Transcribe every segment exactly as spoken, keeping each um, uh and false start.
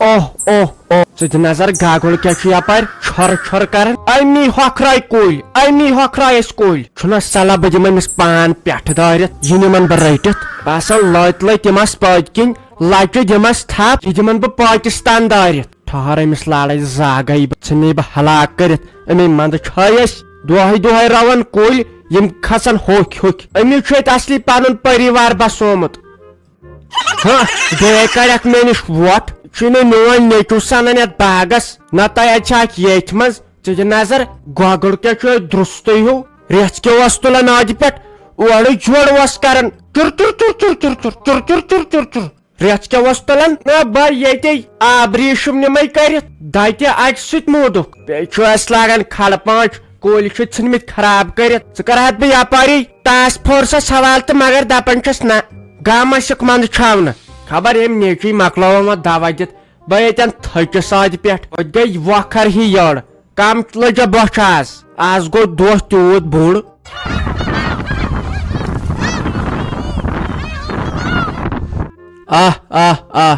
اوہ اوہ اوہ، ژٕ دِ نظر، گاگُل کیٛاہ چھُ یپارۍ چھۄر چھۄر کران؟ امی ہۄکھراے کُلۍ، امی ہۄکھراے أسۍ کُلۍ۔ چھُنہ صلاح بہٕ دِمہٕ أمِس پان پٮ۪ٹھٕ دٲرِتھ، یہِ نِمن بہٕ رٔٹِتھ۔ باسان لٲتۍ لٲتۍ یِمس پٔتۍ کِنۍ، لچہِ دِمس تھپھ، یہِ دِمن بہٕ پٲکستان دٲرِتھ۔ ٹھہر، أمِس لارے زاگے بہٕ، ژھٕنے بہٕ ہلاک کٔرِتھ۔ اَمے منٛدٕ چھٲے أسۍ دۄہے دۄہے رَوان کُلۍ، یِم کھسن ہوٚکھۍ ہوٚکھۍ۔ أمِس چھُ ییٚتہِ اصلی پنُن پریوار بسومُت۔ ہاں، بیٚیہِ کَرٮ۪کھ مےٚ نِش وۄٹھ۔ چھُے نہٕ میون نیٚچو سَنان یَتھ باغس، نہ تہٕ اَتہِ چھِ اکھ ییٚتھۍ منٛز۔ ژٕ دِ نظر، گۄگُر کیٛاہ چھُ اَتہِ درُستٕے ہیوٗ؟ رٮ۪ژھ کیٛاہ اوس تُلان اَتہِ پٮ۪ٹھ، اورٕ یورٕ اوس کران۔ چُر چُر چُر چُر چُر چُر چُر چُر چُر چُر چُر۔ رٮ۪تھ کیٛاہ اوس تُلان؟ نہ، بہٕ ییٚتے آبریٖشُم نِمَے کٔرِتھ، دَتہِ اَکہِ سۭتۍ موٗدُکھ۔ بیٚیہِ چھُ اَسہِ لاگان کھڑٕ پانٛچ، کُلۍ چھِ ژھٕنمٕتۍ خراب کٔرِتھ۔ ژٕ کَرٕ ہَتھ بہٕ یَپٲری ٹاسک فورسَس حوالہٕ تہٕ مگر دَپان چھَس نہ، گامَس یِکھ منٛدٕ چھاونہٕ۔ خبر ییٚمۍ نیٚچوٗ مۄکلٲوٕم وۄنۍ دَوا دِتھ، بہٕ ییٚتٮ۪ن تھٔچِس اَتہِ پٮ۪ٹھ۔ وۄنۍ گٔے وۄکھر ہی یٔڑ۔ کم لٔجا بۄچھِ آز؟ آز گوٚو دۄہ تیوٗت بوٚڑ۔ آہ، آہ، آہ۔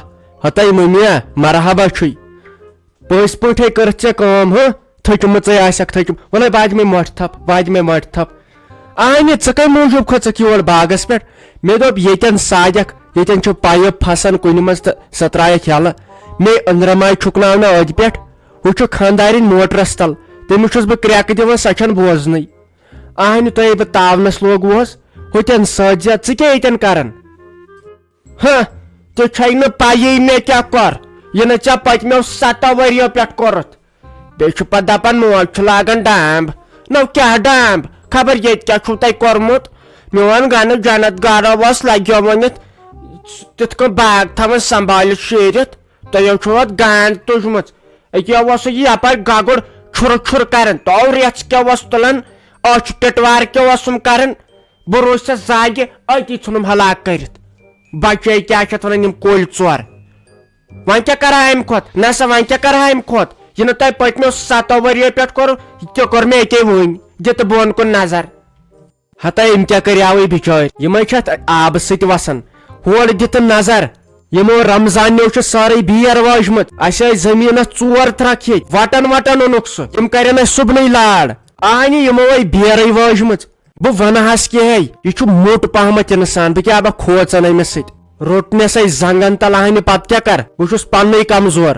ہتے مٔمیا، مرحبا چھُے۔ پٔزۍ پٲٹھۍ کٔرٕتھ ژےٚ کٲم، ہہ؟ تھٔچمٕژے آسٮ۪کھ تھٔچم۔ وَلے، واجہِ مےٚ مۄٹھ تھپھ، واجہِ مےٚ مۄٹھ تھپھ۔ اہنہِ، ژٕ کَمہِ موٗجوٗب کھٔژٕکھ یور باغس پٮ۪ٹھ؟ مےٚ دوٚپ، ییٚتٮ۪ن سادٮ۪کھ، ییٚتٮ۪ن چھُ پایپ پھسان کُنہِ منٛز تہٕ سۄ ترٛایَکھ یَلہٕ۔ مے أنٛدرم آیہِ چھُکناونہٕ أتھۍ پٮ۪ٹھ۔ ہُہ چھُ خانٛدارِنۍ موٹرس تل، تٔمِس چھُس بہٕ کرٛٮ۪کہٕ دِوان، سۄ چھَنہٕ بوزنٕے۔ اہنہِ، تۄہے بہٕ تاونس لوگوس، ہوٚتٮ۪ن سۭتۍ زِ ژٕ کیٛاہ ییٚتٮ۪ن کران؟ ہہ، ژےٚ چھَے نہٕ پَیی مےٚ کیٛاہ کوٚر، یہِ نہٕ ژےٚ پٔتمیو ستو ؤرِیو پٮ۪ٹھ کوٚرُتھ۔ بیٚیہِ چھُ پتہٕ دپان موج چھُ لاگان ڈامب۔ نو کیٛاہ ڈامب؟ خبر ییٚتہِ کیٛاہ چھُو تۄہہِ کوٚرمُت؟ میون گنہٕ جنت گارو اوس لگیو ؤنِتھ، تِتھ کٔنۍ باغ تھاوان سنبھٲلِتھ شیٖرِتھ۔ تۄہہِ چھُو اَتھ گانٛد تُجمٕژ۔ أکیٛاہ اوس یہِ یپٲرۍ گگُر چھُرٕ چھُرٕ کران، تو رٮ۪ژھ کیٛاہ اوس تُلان، أچھ ٹِٹوار کیٛاہ اوسُم کران۔ بہٕ روٗزِس زاگہِ أتی ژھُنُم ہلاک کٔرِتھ۔ بچے کیٛاہ چھِ اَتھ وَنان یِم کُلۍ ژور۔ وۄنۍ کیٛاہ کَرٕ ہا اَمہِ کھۄتہٕ؟ نہ سا، وۄنۍ کیٛاہ کَرٕ ہا اَمہِ کھۄتہٕ؟ یہِ نہٕ تۄہہِ پٔتمیو ستو ؤرِیو پٮ۪ٹھ کوٚروٕ، یہِ تہِ کوٚر مےٚ ییٚتے وٕنۍ۔ دِ تہٕ بۄن کُن نظر۔ ہتا أمۍ کیٛاہ کریاوٕے بِچٲرۍ؟ یِمے چھِ اَتھ آبہٕ سۭتۍ وَسان۔ ہورٕ دِ تہٕ نظر۔ یِمو رمضانیو چھِ سٲرٕے بیر وٲجمٕژ۔ اَسہِ ٲسۍ زٔمیٖنَس ژور ترٛکھ ییٚتہِ۔ وَٹَن وَٹَن اوٚنُکھ سُہ۔ تِم کَرن اَسہِ صُبنٕے لار۔ اہنہِ، یِمو ٲے بیرٕے وٲجمٕژ۔ بہٕ وَنہٕ ہس کیٛاہ ہے، یہِ چھُ موٚٹ پہمتھ اِنسان، بہٕ کیٛاہ بہٕ کھوژان أمِس سۭتۍ؟ روٚٹ مےٚ سَے زنٛگن تل اہنہِ، پتہٕ کیٛاہ کر؟ بہٕ چھُس پننُے کمزور۔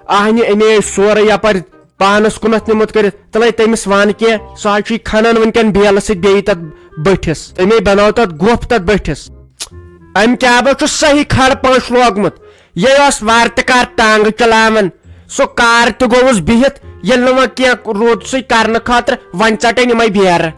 اہنہِ، أمۍ ہے سورُے یپٲرۍ پانس کُنتھ نِمُت کٔرِتھ۔ تلے تٔمِس وَن کینٛہہ، سُہ حظ چھُے کھنان وٕنکٮ۪ن بیلہٕ سۭتۍ بیٚیہِ تتھ بٔٹھِس۔ تٔمۍ ہے بنٲو تتھ گۄپھ تتھ بٔٹھِس۔ أمۍ کیٛاہ بہٕ چھُس صحیح کھڑ پانٛچھ لوگمُت۔ یہِ اوس وارٕ تہِ کار ٹانٛگہٕ چلاوان۔ سُہ کار تہِ گوٚوُس بِہِتھ، ییٚلہِ نہٕ وۄنۍ کینٛہہ روٗدسٕے کرنہٕ خٲطرٕ، وۄنۍ ژٹن یِمے بیرٕ۔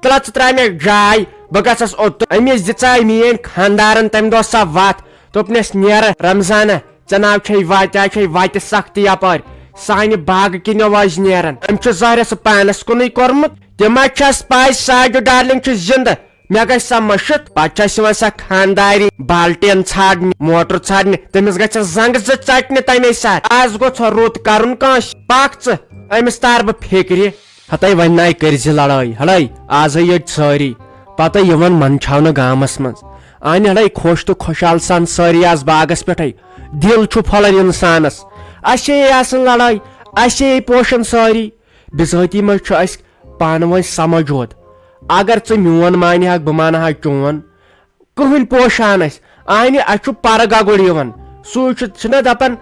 تلا ژٕ ترٛاو مےٚ جاے، بہٕ گژھس اوٚت۔ أمِس دِژاے میٲنۍ خاندارن تمہِ دۄہ سۄ وتھ، دوٚپنس، "نیرٕ رمضانہ، ژےٚ ناو چھے وتہِ، آز چھے وتہِ سختی یپٲرۍ، سانہِ باغہٕ کِنۍ ٲسۍ نیران۔ أمۍ چھُ ظٲہرس پانس کُنُے کوٚرمُت۔ تہِ ما چھس پاے ساجد ڈارلنگ چھُ زندٕ؟" مےٚ گژھِ سۄ مٔشِتھ، پتہٕ چھِ اَسہِ یِوان سۄ خانٛدارِنۍ بالٹیٖن ژھانٛڈنہِ، موٹر ژھانٛڈنہِ، تٔمِس گژھِ سۄ زنٛگہٕ زٕ ژٹنہِ تَمے ساتہٕ۔ آز گوٚژھ ہا رُت کرُن کٲنٛسہِ، پکھ ژٕ، أمِس تارٕ بہٕ فِکرِ۔ ہتے وۄنۍ ناے کٔرۍ زِ لڑٲے، ہڑٲے، آزے یٔتۍ سٲری، پتہٕ یِوان منٛدچھاونہٕ گامس منٛز۔ اَنہِ ہڑٲے خۄش تہٕ خۄشحال سان سٲری آز باغس پٮ۪ٹھے۔ دِل چھُ پھۄلان انسانس۔ اَسے آسان لڑٲے، اَسے پوشان سٲری۔ بِذٲتی منٛز چھُ اَسہِ پانہٕ ؤنۍ سمجھ یوت۔ اگر ژٕ میون مانہِ ہاکھ، بہٕ مانہٕ ہا چون۔ کٕہٕنۍ پوشان اَسہِ۔ اَہنہِ، اَسہِ چھُ پرٕ گگُر یِوان۔ سُے چھُ، چھُنہ دَپان،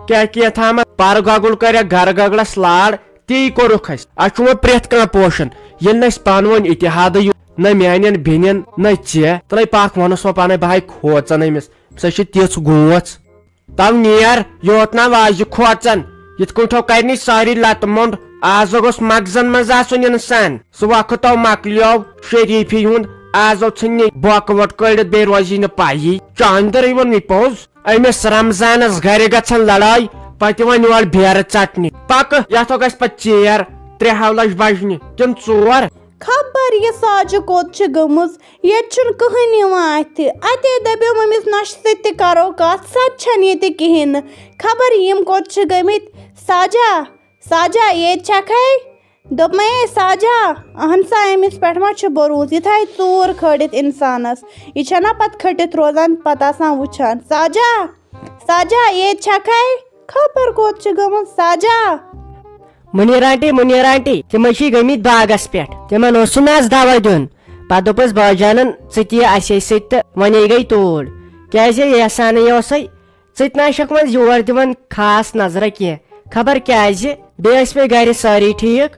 کیٛاہ کینٛہہ تھامَتھ، پرٕ گگُر کَرٮ۪کھ گرٕ گگرَس لاڑ، تی کوٚرُکھ اَسہِ۔ اَسہِ چھُ وۄنۍ پرٛٮ۪تھ کانٛہہ پوشان۔ ییٚلہِ نہٕ اَسہِ پانہٕ ؤنۍ اتحادٕے یُن، نہ میٛانٮ۪ن بیٚنٮ۪ن، نہ ژےٚ، تَلَے پَکھ وَنُس وۄنۍ پانَے، بہٕ ہاے کھوژان أمِس۔ سۄ چھِ تِژھ گوژھ۔ تو نیر یوت نا وازِ کھوژان، یِتھ کٲٹھۍ کرنی سٲری لتہٕ موٚنڈ۔ آز گوٚژھ مغزن منٛز آسُن انسان۔ سُہ وقت تو مۄکلیو شریفی ہُنٛد، آز ژھٕنہِ بۄکہٕ وۄٹ کٔڑِتھ، بیٚیہِ روزی نہٕ پَیی۔ چاندرٕے ووٚن مےٚ پوٚز، أمِس رمضانس گرِ گژھن لڑٲے، پتہٕ یِوان یورٕ بیرٕ ژٹنہِ۔ پکہٕ، یتھ گژھِ پتہٕ ژیر، ترٛےٚ ہاو لچھ بجنہِ، کِنہٕ ژور۔ خبر یہِ ساجہِ کوٚت چھِ گٔمٕژ، ییٚتہِ چھُنہٕ کٕہٕنۍ یِوان اَتھِ۔ اَتے دَپیوم أمِس نۄشہِ سۭتۍ تہِ کَرو کَتھ، سۄ تہِ چھَنہٕ ییٚتہِ کِہیٖنۍ نہٕ۔ خبر یِم کوٚت چھِ گٔمٕتۍ۔ ساجا، ساجا، ییٚتہِ چھَکھَے؟ دوٚپمَے، "ہے ساجا، اَہَن سا، أمِس پٮ۪ٹھ ما چھُ بروسہٕ؟ یہِ تھایہِ ژوٗر کھٲلِتھ اِنسانَس۔ یہِ چھَنا پَتہٕ کھٔٹِتھ روزان، پَتہٕ آسان وٕچھان۔ ساجا، ساجا، ییٚتہِ چھَکھَے؟" خبر کوٚت چھِ گٔمٕژ سجا۔ منیٖر آنٹی، منیٖر آنٹی، تِم چھِ گٔمٕتۍ باغس پٮ۪ٹھ، تِمن اوس نہٕ آز دوا دیُن۔ پتہٕ دوٚپُس باجانن، "ژٕ تہِ یہِ اسے سۭتۍ تہٕ وۄنۍ گٔے توٗرۍ، کیازِ یہِ یژھانٕے اوسے۔ ژٕ تہِ نہ چھکھ وۄنۍ یور دِوان خاص نظرہ کینٛہہ، خبر کیازِ۔ بیٚیہِ ٲسۍ مےٚ گرِ سٲری ٹھیٖک،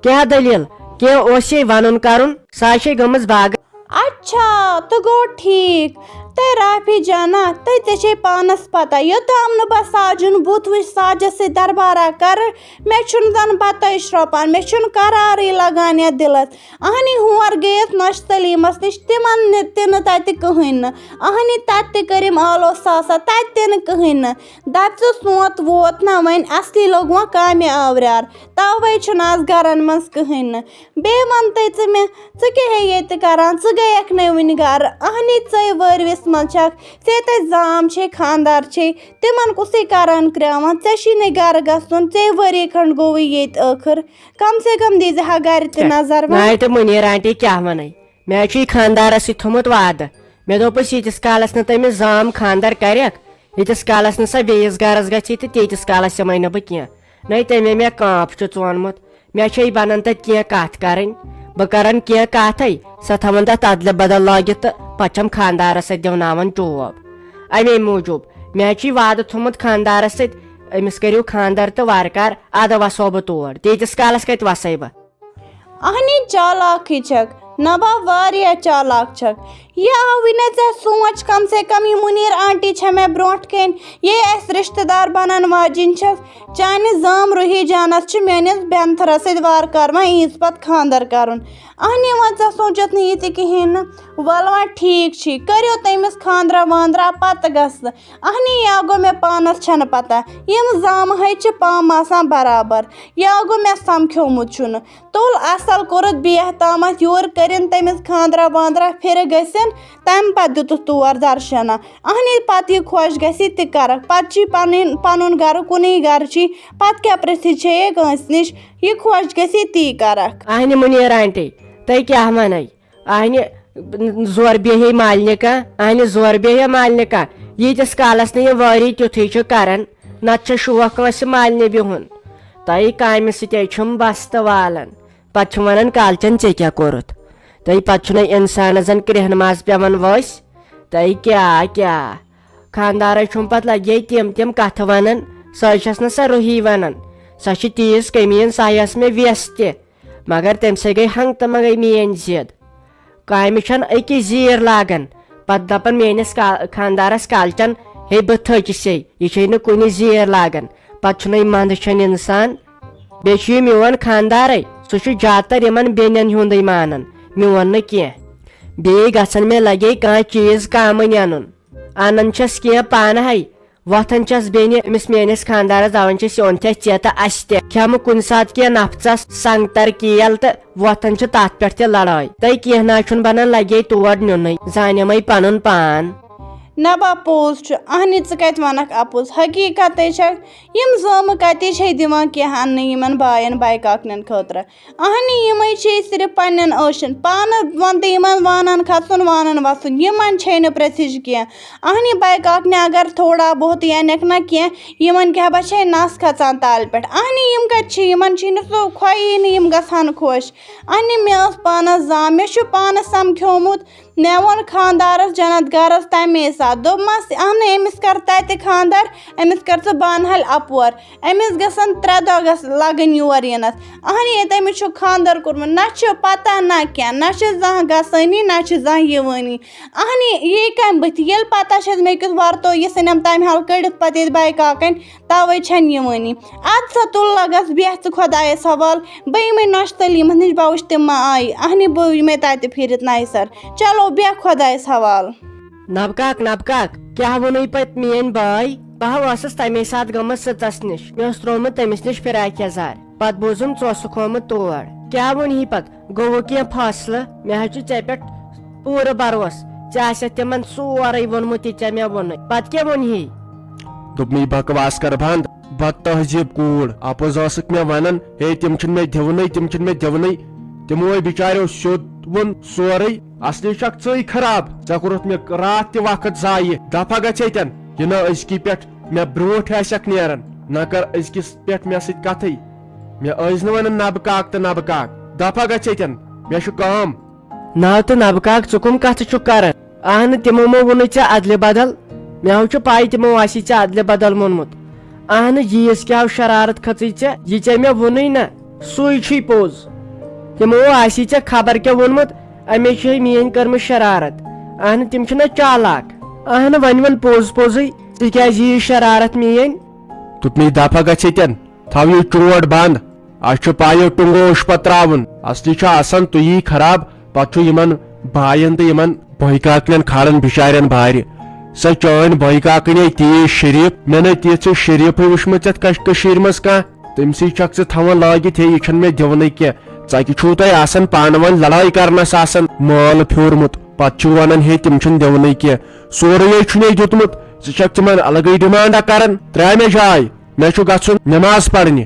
کیٛاہ دٔلیٖل؟ کینٛہہ اوس یے ونُن کرُن، سۄ آسے گٔمٕژ باغس۔" اچھا، تہٕ گوٚو ٹھیٖک۔ تہٕ رافی جانا، تہٕ ژےٚ چھے پانس پتہ، یوٚتام نہٕ بہٕ ساجُن بُتھ وٕچھ، ساجس سۭتۍ دربارہ کرٕ، مےٚ چھُنہٕ زن بتہٕ شرٛوپان، مےٚ چھُنہٕ قرارٕے لگان یتھ دِلس۔ اہنی ہور گٔیَس نۄشہِ سلیمس نِش، تِمن نہٕ تہِ نہٕ تتہِ کٕہٕنۍ نہٕ۔ اہنی تتہِ تہِ کٔرِم آلو ساسا، تتہِ تہِ نہٕ کٕہٕنۍ نہٕ۔ دپہِ ژٕ سونت ووت نہ وۄنۍ، اصلی لوٚگ وۄنۍ کامہِ آوریار، توے چھُنہٕ آز گرن منٛز کٕہٕنۍ نہٕ۔ بیٚیہِ وَن تہٕ ژٕ مےٚ، ژٕ کیٛاہ ہے ییٚتہِ کران؟ ژٕ گٔیَکھ نَے وٕنہِ گرٕ؟ اہنی ژٕے وٲروِس منٛز چھَکھ، ژےٚ تَتہِ زام چھے، خاندار چھے، تِمن کُسٕے کران کرٛاوان؟ ژےٚ چھی نَے گرٕ گژھُن، ژےٚ ؤری کھنٛڈ گوٚوُے ییٚتہِ ٲخٕر۔ کم سے کم دیٖزِ ہا گرِ تہِ نظر وۄنۍ۔ ناے تہٕ مُنیٖر آنٹی کیٛاہ وَنَے؟ مےٚ حظ چھُ یہِ خاندارَس سۭتۍ تھوٚمُت وعدٕ۔ مےٚ دوٚپُس ییٖتِس کالَس نہٕ تٔمِس زام خاندار کَرٮ۪کھ، ییٖتِس کالَس نہٕ سۄ بیٚیِس گَرَس گژھِ تہٕ تیٖتِس کالَس یِمَے نہٕ بہٕ کینٛہہ۔ نَے تٔمۍ مےٚ کانٛپ چھُ ژونمُت۔ مےٚ چھے بَنان تَتہِ کینٛہہ کَتھ کَرٕنۍ۔ بہٕ کَرَن کینٛہہ کَتھَے، سۄ تھاوَن تَتھ اَدلہِ بدل لٲگِتھ تہٕ پَتہٕ چھَم خاندارَس سۭتۍ دِوناوان چوب۔ اَمے موٗجوٗب مےٚ حظ چھُے وعدٕ تھوٚمُت خاندارَس سۭتۍ، أمِس کٔرِو خاندار تہٕ وارٕ کارٕ اَدٕ وَسو بہٕ تور۔ تیٖتِس کالَس کَتہِ وَسَے بہٕ؟ اہنی چالاکٕے چھکھ، نبا واریاہ چالاک چھکھ۔ یہِ آوٕے نہ ژےٚ سونٛچ، کم سے کم یہِ مُنیٖر آنٹی چھےٚ مےٚ برونٛٹھ کَنۍ، یہِ اَسہِ رِشتہٕ دار بنن واجِنۍ چھس۔ چانہِ زام روحی جانس چھِ میٲنِس بینتھرس سۭتۍ وارٕ کارٕ وۄنۍ عیٖز پتہٕ خاندر کرُن۔ اہنی وۄنۍ ژےٚ سونٛچتھ نہٕ یہِ تہِ کِہیٖنۍ نہٕ۔ وَلہٕ وۄنۍ ٹھیٖک چھی، کٔرِو تٔمِس خاندرا واندرا پتہٕ گژھٕ۔ اہنی یا گوٚو مےٚ پانس چھنہٕ پتہ، یِم زامہٕ ہے چھِ پامہٕ آسان برابر۔ یا گوٚو مےٚ سمکھیومُت چھُنہٕ۔ تُل اصل کوٚرُتھ بیٚیہِ تامتھ یور کٔرِن تٔمِس خاندرا واندرا پھِرٕ گٔژھِن، تمہِ پتہٕ دیُتُتھ تور درشنہ۔ اہنہِ پتہٕ یہِ خۄش گژھِ تہِ کرکھ، پتہٕ چھی پنٕنۍ، پنُن گرٕ کُنُے گرٕ چھی، پتہٕ کیٛاہ پرژھِ چھے کٲنٛسہِ نِش، یہِ خۄش گژھِ تی کرکھ۔ اہنہِ مُنیٖر آنٹی، تُہۍ کیٛاہ ونَے؟ اہنہِ زور بیہے مالنہِ کانٛہہ، اہنہِ زور بیہے مالنہِ کانٛہہ، ییٖتِس کالس نہٕ یہِ وٲری تیُتھُے چھُ کران، نتہٕ چھُ شوق کٲنٛسہِ مالنہِ بِہُن۔ تۄہہِ کامہِ سۭتۍ چھُم بستہٕ والان۔ پتہٕ چھُ ونان، "کالچن، ژےٚ کیٛاہ کوٚرُتھ؟" تہٕ پتہٕ چھُنَے انسانس زن کرٛیٚہن ماز پٮ۪وان ؤسۍ۔ تہٕ کیٛاہ، کیٛاہ؟ خاندارے چھُم پتہٕ لگے تِم تِم کتھٕ ونان۔ سۄ چھس نہٕ سۄ روحی ونان۔ سۄ چھِ تیٖژ کٔمیٖن، سۄ یۄس مےٚ ویس تہِ۔ مگر تٔمۍ سۭتۍ گٔے ہنٛگ تہٕ منٛگے میٲنۍ ضد۔ کامہِ چھَن أکِس زیٖر لاگان، پتہٕ دپان میٲنِس کا-، خاندارس کالچن، "ہے، بہٕ تھٔچ سے، یہِ چھے نہٕ کُنہِ زیٖر لاگان۔" پتہٕ چھُنَے منٛدٕ چھَن انسان۔ بیٚیہِ چھُ یہِ میون خاندارے، سُہ چھُ زیادٕ تر یِمن بیٚنٮ۪ن ہُنٛدُے مانان، میون نہٕ کینٛہہ۔ بیٚیہِ گژھن مےٚ لگے کانٛہہ چیٖز کامٕنۍ انُن۔ انان چھَس کینٛہہ پانہٕ ہے، وۄتھان چھَس بیٚنہِ أمِس میٲنِس خاندارس، دَپان چھَس، "یہِ اوٚن تھے ژےٚ تہٕ اَسہِ تہِ۔ کھٮ۪مہٕ کُنہِ ساتہٕ کینٛہہ نفژس سنگتر کیل تہٕ وۄتھان چھِ تتھ پٮ۪ٹھ تہِ لڑٲے۔ تہٕ کینٛہہ نہ چھُنہٕ بنان، لگے تور نیُنٕے، زانیمے پنُن پان۔" نبا پوٚز چھُ، اہنہِ ژٕ کتہِ ونکھ اپُز، حقیقتے چھکھ، یِم زٲمہٕ کتے چھے دِوان کینٛہہ اننہٕ یِمن باین بایکاکنٮ۪ن خٲطرٕ؟ اہنہِ یِمے چھے صرف پننٮ۪ن ٲشن۔ پانہٕ ونتہٕ یِمن وانان کھسُن، وانان وسُن، یِمن چھے نہٕ پرژھِج کینٛہہ۔ اہنہِ بایکاکنہِ اگر تھوڑا بہت یا نٮ۪کھ نہ کینٛہہ، یِمن کیٛاہ با چھے نس کھژان تالہِ پٮ۪ٹھ۔ اہنہِ یِم کتہِ چھِ، یِمن چھُے نہٕ سُہ کھۄیی نہٕ، یِم گژھن خۄش۔ اہنہِ مےٚ ٲس پانس زام، مےٚ چھُ پانس سمکھیومُت، مےٚ ووٚن خاندارس جنت گرس تمے ساتہٕ، دوٚپمس، اہنہِ أمِس کر تتہِ خاندر، أمِس کر ژٕ بانہل اپور۔ أمِس گژھن ترٛےٚ دۄہ گژھ-، لگٕنۍ یور یِنَس۔ اہنہِ، ییٚتہِ أمِس چھُ خانٛدر کوٚرمُت، نہ چھِ پتہ نہ کینٛہہ، نہ چھِ زانٛہہ گژھٲنی، نہ چھِ زانٛہہ یِوٲنی۔ اہنہِ، یی کَمہِ بٕتھِ؟ ییٚلہِ پتہ چھَس مےٚ کیُتھ ورتو یہِ ژھٕنٮ۪م تَمہِ حال کٔڑِتھ پتہٕ ییٚتہِ بایکاکَنۍ، تَوَے چھَنہٕ یِوٲنی۔ اَدٕ سا تُل لَگَس بیٚہہ ژٕ خۄدایَس حوال، بہٕ یِمَے نۄشہِ سلیٖمَس نِش، بہٕ وٕچھِ تِم ما آیہِ۔ اہنہِ، بہٕ یِمَے تَتہِ پھیٖرِتھ نَیہِ سَر۔ چلو، بیٚہہ خۄدایَس حوال۔ نبکاک، نبکاک، کیٛاہ ووٚنُے پتہٕ میٲنۍ بٲے؟ بہٕ ہا ٲسٕس تَمے ساتہٕ گٔمٕژ سٕژس نِش۔ مےٚ اوس ترٛوومُت تٔمِس نِش فراک یزار۔ پتہٕ بوٗزُم ژٕ اوسُکھ ہومُت تور۔ کیٛاہ ووٚنہی پتہٕ؟ گوٚوُ کینٛہہ فٲصلہٕ؟ مےٚ حظ چھُ ژےٚ پٮ۪ٹھ پوٗرٕ بھروسہٕ۔ ژےٚ آسٮ۪تھ تِمن سورُے ووٚنمُت، یہِ ژےٚ مےٚ ووٚنُے۔ پتہٕ کیٛاہ ووٚنہی؟ دوٚپمَے، بکواس کر بنٛد، بد تہذیٖب کوٗر۔ اپُز ٲسٕکھ مےٚ ونان، "ہے، تِم چھِنہٕ مےٚ دِوانٕے، تِم چھِنہٕ مےٚ دِوانٕے۔" تِمو ہے بِچاریو سیوٚد ووٚن سورُے۔ اصلی چھکھ ژٕے خراب، ژےٚ کوٚرُتھ مےٚ راتھ تہِ وقت ضایع۔ دفع گژھ ییٚتٮ۪ن، یہِ نہ أزکی پٮ۪ٹھ مےٚ برونٛٹھ آسٮ۪کھ نیران۔ نہ کر أزکِس پٮ۪ٹھ مےٚ سۭتۍ کتھٕے۔ مےٚ ٲسۍ نہٕ ونان نبہٕ کاک تہٕ نبہٕ کاک۔ دفعہ گژھ ییٚتٮ۪ن، مےٚ چھُ کٲم۔ ناو تہٕ نبہٕ کاک، ژٕ کٕم کتھٕ چھُکھ کران؟ اہنہٕ، تِمو مہ ووٚنُے ژےٚ ادلہِ بدل؟ مےٚ ہا چھُ پَے تِمو آسی ژےٚ ادلہِ بدل ووٚنمُت۔ اہنہٕ، ییٖژ کیٛاہ شرارت کھٔژٕے ژےٚ، یہِ ژےٚ مےٚ ووٚنُے نہ، سُے چھُے پوٚز۔ تِمو آسی ژےٚ خبر کیٛاہ ووٚنمُت، اَمے چھے میٛٲنۍ کٔرمٕژ شرارت۔ اہنہٕ، تِم چھِنہ چالاک۔ اہنہٕ، وۄنۍ وَن پوٚز پوٚزُے، ژےٚ کیٛازِ ییٖژ شرارت میٛٲنۍ؟ تُکنٕے دفعہ گژھ ییٚتٮ۪ن۔ تھاو یہِ چونٛٹ بنٛد۔ اَسہِ چھُ پَے یہِ ٹُنٛگوش پتہٕ ترٛاوُن۔ اصلی چھُ آسان تُیی خراب، پتہٕ چھُ یِمن باین تہٕ یِمن بٲے کاکنٮ۪ن کھالان بِچارٮ۪ن بارِ۔ سۄ چٲنۍ بٲے کاکٕنۍ آے تیٖژ شریٖف، مےٚ نَے تِژھ شریٖفٕے وٕچھمٕژ یَتھ کش-، کٔشیٖرِ منٛز کانٛہہ۔ تٔمۍ سٕے چھکھ ژٕ تھاوان لٲگِتھ، ہے، یہِ چھُنہٕ مےٚ دِونٕے کینٛہہ۔ ژکہِ چھُو تۄہہِ آسان پانہٕ ؤنۍ لڑٲے کرنس آسان مٲل پھیوٗرمُت، پتہٕ چھِو ونان، ہے، تِم چھِنہٕ دِونٕے کینٛہہ۔ سورُے ہے چھُنے دیُتمُت، ژٕ چھکھ تِمن الگٕے ڈِمانڈا کران۔ ترٛاو مےٚ جاے، مےٚ چھُ گژھُن نماز پرنہِ۔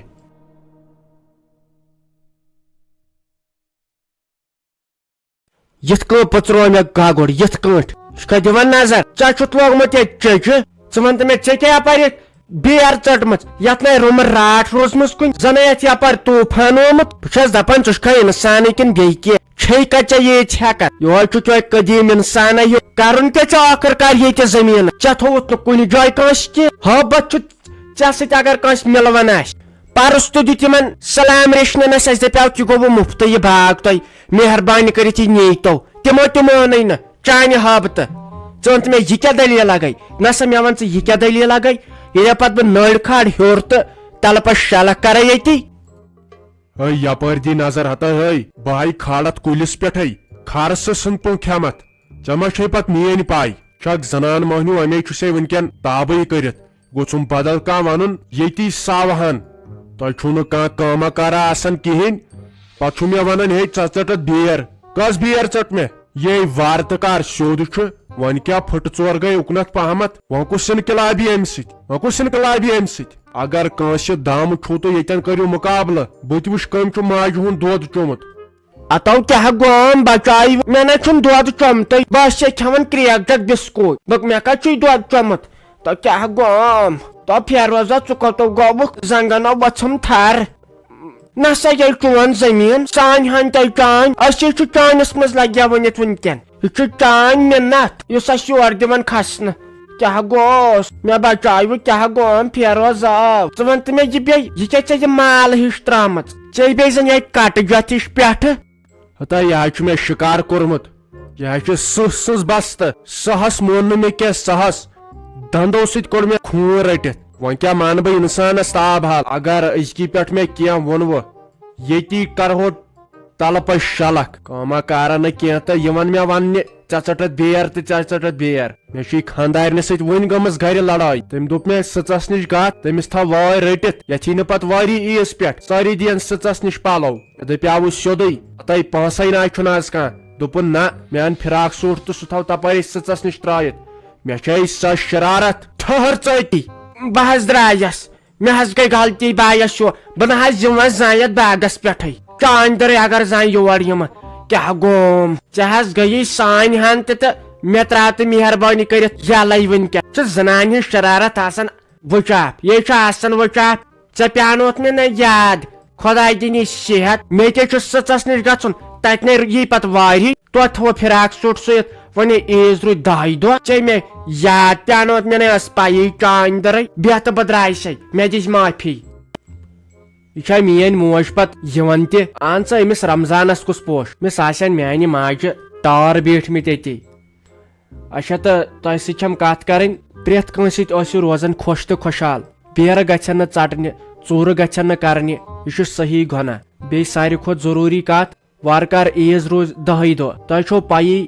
یِتھ کٔنۍ پٔژروو مےٚ گاگُر، یِتھ کٲٹھۍ۔ ژٕ چھُکھا دِوان نظر؟ ژےٚ چھُتھ لوگمُت ییٚتہِ چیٚچہِ۔ ژٕ وَن تہٕ مےٚ، ژےٚ کیٛاہ یَپٲرۍ یہِ بیر ژٔٹمٕژ؟ یَتھ نَے روٚمہٕ راٹھ روٗزمٕژ کُنہِ۔ زَنَے یَتھ یَپٲرۍ طوٗفان آمُت۔ بہٕ چھَس دَپان، ژٕ چھُکھا اِنسانٕے کِنہٕ بیٚیہِ کینٛہہ؟ چھے کَتہِ ژےٚ ییٖژ ہٮ۪کَتھ؟ یِہوٚے چھُ چٲنۍ قدیٖم اِنسانَے ہیوٗ۔ کَرُن کیٛاہ ژےٚ ٲخٕر کار ییٚتہِ زٔمیٖنَس؟ ژےٚ تھوٚوُتھ نہٕ کُنہِ جایہِ کٲنٛسہِ کینٛہہ۔ ہٲبَتھ چھُ ژےٚ سۭتۍ اگر کٲنٛسہِ مِلوَن آسہِ۔ پرُس تہِ دیُت یِمن سلام ریشنس، اَسہِ دپیٛاو، یہِ گوٚو مُفتٕے یہِ باغ تۄہہِ، مہربٲنی کٔرِتھ یہِ نیٖتو۔ تِمو تہِ مونٕے نہٕ چانہِ ہٲبتہٕ۔ ژٕ وَن تہٕ مےٚ، یہِ کیٛاہ دٔلیٖلہ گٔے؟ نہ سا، مےٚ وَن ژٕ، یہِ کیٛاہ دٔلیٖلہ گٔے؟ ییٚلہِ پتہٕ بہٕ نٔرۍ کھالہٕ ہیوٚر تہٕ تلہٕ پتہٕ شلکھ کرے ییٚتی۔ ہے، یپٲرۍ دی نظر ہتا، ہے، بہٕ ہاے کھالتھ کُلِس پٮ۪ٹھے، کھارٕ سٕژن پونٛکھ ہٮ۪متھ۔ ژےٚ ما چھے پتہٕ میٲنۍ پاے؟ چھکھ زنان مۄہنیو، اَمے چھُ سے وٕنکٮ۪ن تابٕے کٔرِتھ۔ گوٚژھُم بدل کانٛہہ وَنُن، ییٚتی ساوہان۔ تۄہہِ چھُو نہٕ کانٛہہ کٲمہ کارا آسان کِہیٖنۍ۔ پتہٕ چھُو مےٚ وَنان، ہے، ژٕ ژٔٹتھ بیر۔ کۄس بیر ژٔٹ مےٚ؟ یے وارٕ تہٕ کار سیوٚد چھُ، وۄنۍ کیٛاہ پھٕٹہٕ ژور گٔے اُکنتھ پہمتھ؟ وۄنۍ کُس انقلابی اَمہِ سۭتۍ؟ وۄنۍ کُس انقلابی اَمہِ سۭتۍ؟ اگر کٲنٛسہِ دم چھُو تہٕ ییٚتٮ۪ن کٔرِو مُقابلہٕ، بہٕ تہِ وٕچھِ کٔمۍ چھُ ماجہِ ہُنٛد دۄد چوٚمُت۔ اتو کیٛاہ گوم بچاے، مےٚ نہ چھُنہٕ دۄد چوٚمتُے، بہٕ آسہٕ کھٮ۪وان کرٛیک جگ بسکوٗٹ۔ دوٚپ، مےٚ کتہِ چھُے دۄد چوٚمُت؟ تو کیٛاہ گوم؟ تو فیروزا، ژٕ کوٚتو گوٚوُکھ؟ زنگنو ؤژھٕم تھر۔ نہ سا ییٚلہِ چون زٔمیٖن، سانہِ ہن تیٚلہِ چانۍ، أسۍ ہے چھِ چانِس منٛز لگیا ؤنِتھ وٕنکٮ۪ن۔ یہِ چھُ چانۍ مِنت، یُس اَسہِ یورٕ دِوان کھسنہٕ۔ کیٛاہ گوس؟ مےٚ بچاوٕ، کیٛاہ گوم فیروز آو؟ ژٕ وَن تہٕ مےٚ یہِ بیٚیہِ، یہِ کیٛاہ ژےٚ یہِ مال ہِش ترٛٲمٕژ؟ ژےٚ بیٚیہِ زَن یہِ کَٹہٕ جۄتھ ہِش پٮ۪ٹھٕ۔ ہتا، یہِ حظ چھُ مےٚ شِکار کوٚرمُت۔ یہِ حظ چھُ سٕہہ سٕنٛز بستہٕ۔ سٕہس مون نہٕ مےٚ کینٛہہ، سٕہس دندو سۭتۍ کوٚڑ مےٚ خوٗن رٔٹِتھ۔ وۄنۍ کیٛاہ مانہٕ بہٕ اِنسانس تاب حال؟ اگر أزکی پٮ۪ٹھ مےٚ کینٛہہ ووٚنوٕ، ییٚتی کرہو تلہٕ پتہٕ شلکھ۔ کٲمہ کارا نہٕ کینٛہہ تہٕ یِوان مےٚ وننہِ، ژےٚ ژٔٹتھ بیر تہٕ ژےٚ ژٔٹتھ بیر۔ مےٚ چھُے خانٛدارنہِ سۭتۍ وُنہِ گٔمٕژ گرِ لڑٲے۔ تٔمۍ دوٚپ مےٚ، سٕژس نِش گژھ، تٔمِس تھاو وٲرۍ رٔٹِتھ۔ یتھی نہٕ پتہٕ وٲری عیٖز پٮ۪ٹھ سٲری دِین سٕژس نِش پلو۔ مےٚ دپیاوُس سیوٚدُے، ہتے پونٛسے نہ چھُنہٕ از کانٛہہ۔ دوٚپُن، نہ، مےٚ ان فراک سوٗٹ تہٕ سُہ تھاو تپٲرۍ سٕژس نِش ترٲیِتھ۔ مےٚ چھے سۄ شرارت۔ ٹھٔہر ژٕ أتی۔ بہٕ حظ درٛایس۔ مےٚ حظ گٔے غلطی، بایس چھُ، بہٕ نہ حظ یِمہٕ وۄنۍ زانٛہہ یتھ باغس پٮ۪ٹھٕے۔ چانۍ دٔرٕے اگر زانٛہہ یور یِمہٕ، کیٛاہ گوم؟ ژےٚ حظ گٔیی سانہِ ہن تہِ تہٕ مےٚ ترٛاو تہٕ مہربٲنی کٔرِتھ یلے وٕنکٮ۪ن۔ ژٕ زنانہِ ہٕنٛز شرارت آسان وٕچاپھ، یے چھُ آسان وٕچاپھ۔ ژےٚ پیٛانوتھ مےٚ نہ یاد، خۄداے دِنی صحت۔ مےٚ تہِ چھُ سٕژس نِش گژھُن، تتہِ نے یی پتہٕ واری۔ توتہِ تھوٚو فراک سوٗٹ سُوِتھ، وۄنۍ عیٖز روٗدۍ دَہے دۄہ۔ ژےٚ مےٚ یاد پیٛانوتھ، مےٚ نے ٲس پَیی چانۍ دٔرٕے۔ بیٚہہ تہٕ بہٕ درٛایسَے، مےٚ دِژ معٲفی۔ یہِ چھا میٛٲنۍ موج پتہٕ یِوان تہِ؟ اہن سا، أمِس رمضانس کُس پوش؟ أمِس آسن میٛانہِ ماجہِ ٹار بیٖٹھمٕتۍ أتی۔ اچھا، تہٕ تۄہہِ سۭتۍ چھم کتھ کرٕنۍ، پرٛٮ۪تھ کٲنٛسہِ سۭتۍ ٲسِو روزان خۄش تہٕ خۄشحال۔ بیرٕ گژھن نہٕ ژٹنہِ، ژوٗرٕ گژھن نہٕ کرنہِ، یہِ چھُ صحیح گۄناہ۔ بیٚیہِ ساروی کھۄتہٕ ضروٗری کتھ، وارٕ کار عیٖز روٗزۍ دَہے دۄہ۔ تۄہہِ چھو پَیی،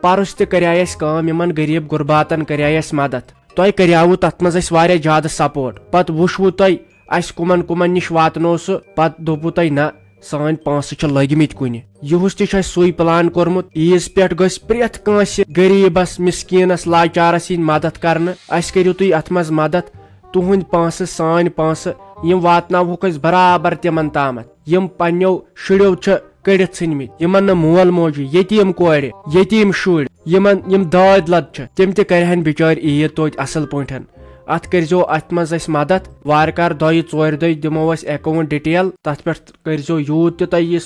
پرُس تہِ کریے اَسہِ کٲم، یِمن غریٖب غُرباتن کریے اَسہِ مدد۔ تۄہہِ کریاوٕ تتھ منٛز اَسہِ واریاہ زیادٕ support۔ پتہٕ وٕچھوٕ تۄہہِ اَسہِ کُمن کُمن نِش واتنو سُہ، پتہٕ دوٚپوٕ تۄہہِ، نہ، سٲنۍ پونٛسہٕ چھِ لٔگۍ مٕتۍ کُنہِ۔ یِہُس تہِ چھُ اَسہِ سُے plan کوٚرمُت، عیٖز پٮ۪ٹھ گٔژھۍ پرٛٮ۪تھ کٲنٛسہِ غریٖبس، مسکیٖنس، لاچارس یِنۍ مدد کرنہٕ۔ اَسہِ کٔرِو تُہۍ اتھ منٛز مدد، تُہنٛدۍ پونٛسہٕ، سٲنۍ پونٛسہٕ، یِم واتناوہوکھ أسۍ برابر تِمن تامتھ، یِم پننیو شُرٮ۪و چھِ کٔڑِتھ ژھٕنمٕتۍ، یِمن نہٕ مول موج، یتیٖم کورِ، یتیٖم شُرۍ، یِمن یِم دٲدۍ لد چھِ، تِم تہِ کرِہن بچٲرۍ عیٖد توتہِ اصل پٲٹھۍ۔ اتھ کٔرزیو، اتھ منٛز اسہِ مدد۔ وارٕ کارٕ دۄیہِ ژورِ دۄہہِ دِمو أسۍ account detail، تتھ پٮ۪ٹھ کٔرزیو یوٗت تہِ تۄہہِ یہِ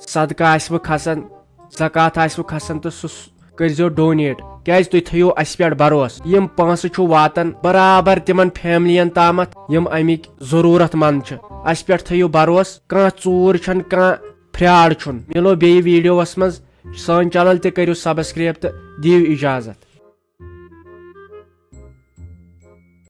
صدقہٕ آسِوٕ کھسان، زکوٰۃ آسِوٕ کھسان، تہٕ سُہ س-، کٔرزیو donate، کیازِ تُہۍ تھٲیِو اسہِ پٮ۪ٹھ بھروسہٕ۔ یِم پونٛسہٕ چھُ واتان برابر تِمن فیملین تامتھ، یِم امِکۍ ضروٗرت مند چھِ۔ اسہِ پٮ۪ٹھ تھٲیِو بھروسہٕ، کانٛہہ ژوٗر چھنہٕ، کانٛہہ fraud چھُنہٕ۔ مِلو بیٚیہِ videoس منٛز، سٲنۍ channel تہِ کٔرِو subscribe تہٕ دِیِو اجازت۔